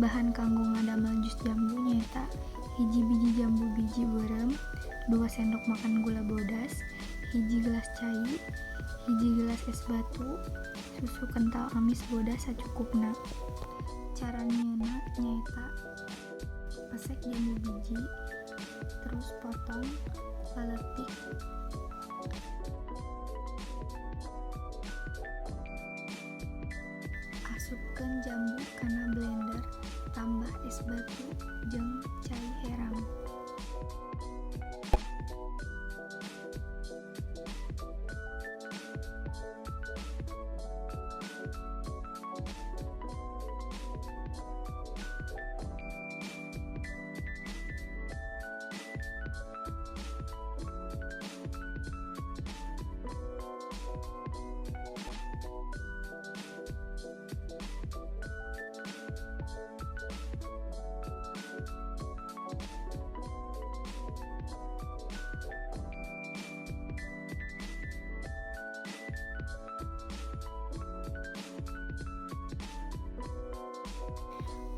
Bahan kanggo ngadamel jus jambu nyaeta 1 biji jambu biji beureum, 2 sendok makan gula bodas, 1 gelas cai, 1 gelas es batu, susu kental amis bodas sacukupna. Cara nyieunna nyaeta pesek jambu biji, terus potong laletik. Asupkeun jambu kana blender, tambah es batu jeung cai herang.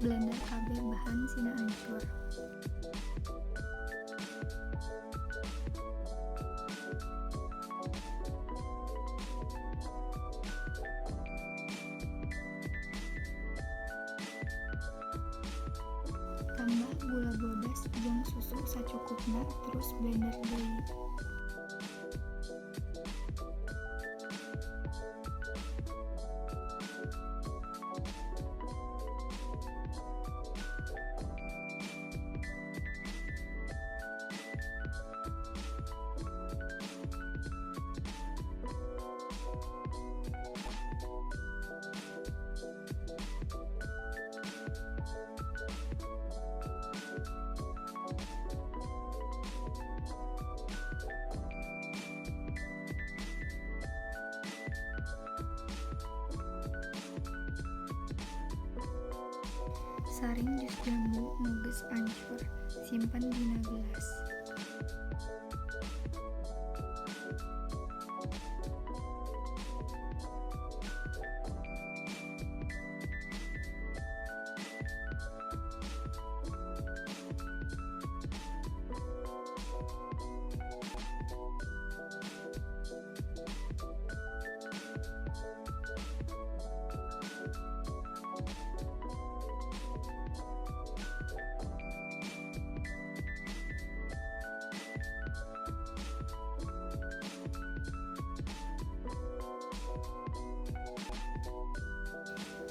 Blender kabeh bahan sina ancur. Tambah gula bodas jeung susu sacukupna terus blender deui. Saring jus jambu nu geus ancur, simpen dina gelas.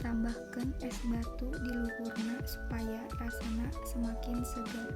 Tambahkeun es batu di luhurna supaya rasana semakin seger.